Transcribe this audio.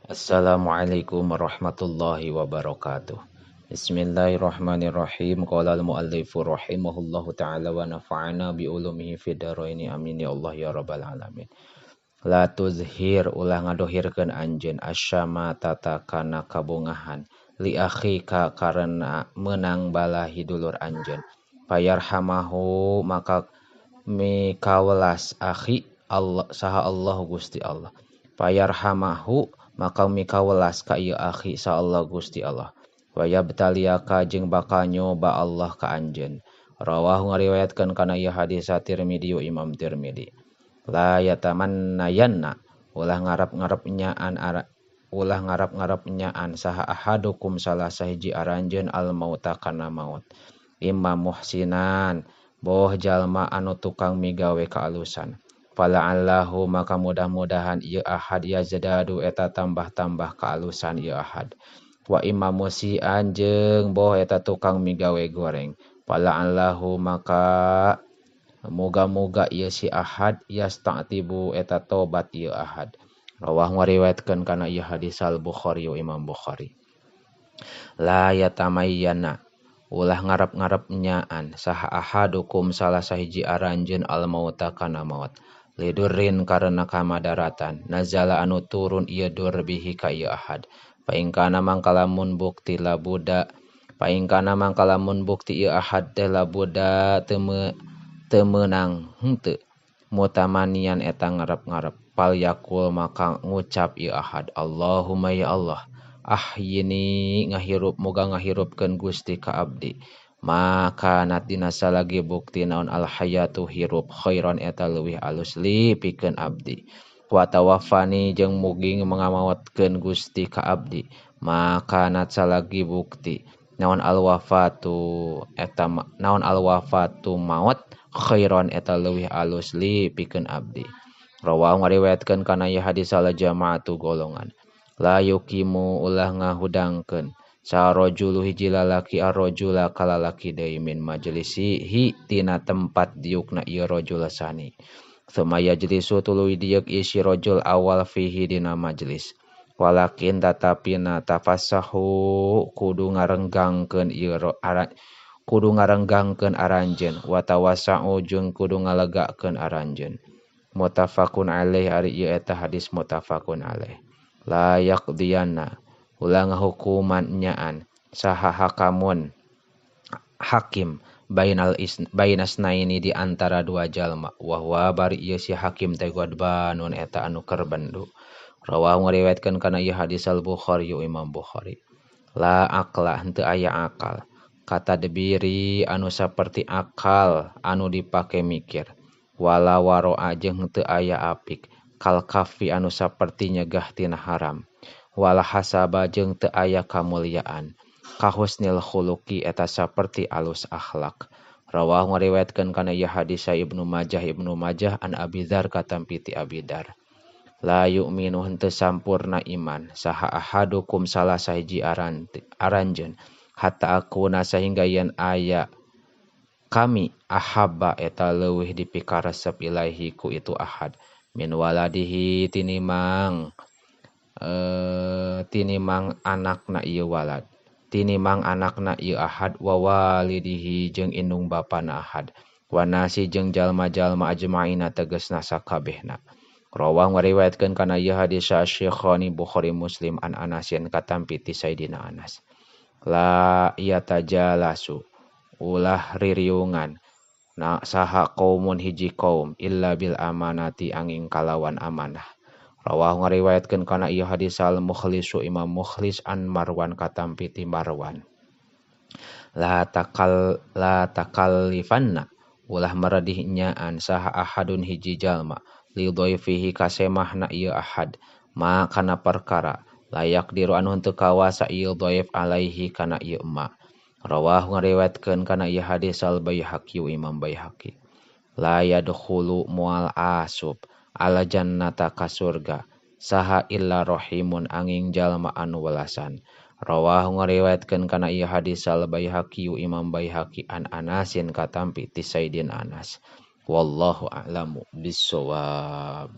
Assalamualaikum warahmatullahi wabarakatuh. Bismillahirrahmanirrahim. Qala al-muallifu rahimahullahu ta'ala wa nafa'ana bi ulumihi fid dharaini. Amin ya Allah ya rabbal alamin. La tuzhir ulah ngadohirkeun anjeun asyamatata kana kabungahan li akhika karena menang balahi dulur anjeun. Fayarhamahu maka mikawelas akhi Allah saha Allah Gusti Allah. Fayarhamahu maka mikawelas ka ieu akhi sa Allah Gusti Allah. Wa yabtaliyaka jeung bakal nyoba Allah ka anjeun. Rawahu ngariwayatkeun kana ieu hadis Tirmidzi Imam Tirmidzi. La yatamannayanna ulah ngarep-ngarep nyaan ulah ngarep-ngarep nyaan saha ahadukum salah sahiji aranjeun al mauta kana maut. Imma muhsinan boh jalma anu tukang migawe kaalusan. Fala'allahu maka mudah-mudahan ieu ahad yazdadu eta tambah-tambah kaalusan ieu ahad. Wa imma musian jeung boh eta tukang migawe goreng. Fala'allahu maka moga-moga ieu si ahad yasta'tibu eta tobat ieu ahad. Rawah ngariwayatkeun kana ieu hadis Al-Bukhari wa Imam Bukhari. La yatamayyana ulah ngarep-ngarep nyaan saha ahadukum salah sahiji aranjeun al-mauta kana maut. Lidurin karena kamadaratan nazala anu turun ieu dur bihi ka ieu ahad. Paingkana mangkalamun bukti labuda paingkana mangkalamun bukti ieu ahad teh labuda teu meunang henteu mutamanian eta ngarep-ngarep pal yakul maka ngucap ieu ahad Allahumma ya Allah ahyini ngahirup moga ngahirupkeun Gusti ka abdi maka dina salagi bukti naon al hayatu hirup khairan eta leuwih alus li pikeun abdi wa tawaffani jeung mugi ngamawatkeun Gusti ka abdi maka salagi bukti naon al wafatu eta naon al wafatu maut khairan eta leuwih alus li pikeun abdi. Rawahu ngariwayatkeun kana ieu hadis al jamaatu golongan. La yuqimu ulah ngahudangkeun sarojulu hiji lalaki arrojula kalalaki deui min majlisihi tina tempat diukna ieu rajul sani. Tsumma yajlisu tuluy dieuk ieu si rajul awal fihi dina majlis. Walakin tatapina tafassahu kudu ngarenggangkeun ieu kudu ngarenggangkeun aranjeun wa tawassa'u jeung kudu ngalegakeun aranjeun. Muttafaqun alaih ari ieu eta hadis muttafaqun alaih. La yaqdiyanna ulah ngahukuman nyaan saha hakamun hakim bainal bainasnaini di antara dua jalma wa huwa bari ieu si hakim teh ghadbanun eta anu keur bendu. Rawahu ngariwayatkeun kana ieu hadis Al-Bukhari Imam Bukhari. La aqla henteu aya akal kata debiri anu saperti akal anu dipake mikir wala waro'a jeung henteu aya apik kal kafi anu saperti nyegah tina haram wala hasaba jeung teu aya kamuliaan kahusnil khuluqi eta saperti alus akhlak. Rawahu ngariwayatkeun kana ieu hadis Ibnu Majah an Abi Dzar katampi ti Abi Dzar. La yu'minu henteu sampurna iman saha ahadukum salah sahiji aranjeun hatta akuna sahingga yen aya kami ahabba eta leuwih dipikaresep ilaihi ku itu ahad min waladihi tinimang tinimang anakna ieu walad tinimang anakna ieu ahad wa walidihi jeung indung bapana ahad wa nasi jeung jalma-jalma ajmaina tegasna sakabehna. Rawah ngariwayatkeun kana ieu hadis Syekhani Bukhari Muslim an Anasin katampi ti Sayyidina Anas. La yatajalasu ulah ririungan na saha qaumun hiji kaum illa bil amanati angin kalawan amanah. Rawah ngariwayatkeun kana ieu hadis al Mukhlisu Imam Mukhlis an Marwan katampi ti Marwan. La takallifanna ulah meredih nyaan saha ahadun hiji jalma li dhaifihi kasemahna ieu ahad ma kana perkara layak diru anu henteu kawasa ieu dhaif alaihi kana ieu ma. Rawah ngariwayatkeun kana ieu hadis al Baihaqi Imam Baihaqi. La yadkhulu mual asub ala jannata ka surga saha illa rahimun angin jalma anu welasan. Rawah ngariwayatkeun kana ieu hadis al Baihaqi Imam Baihaqi an Anasin katampi ti Sayyidina Anas. Wallahu a'lamu bissawab.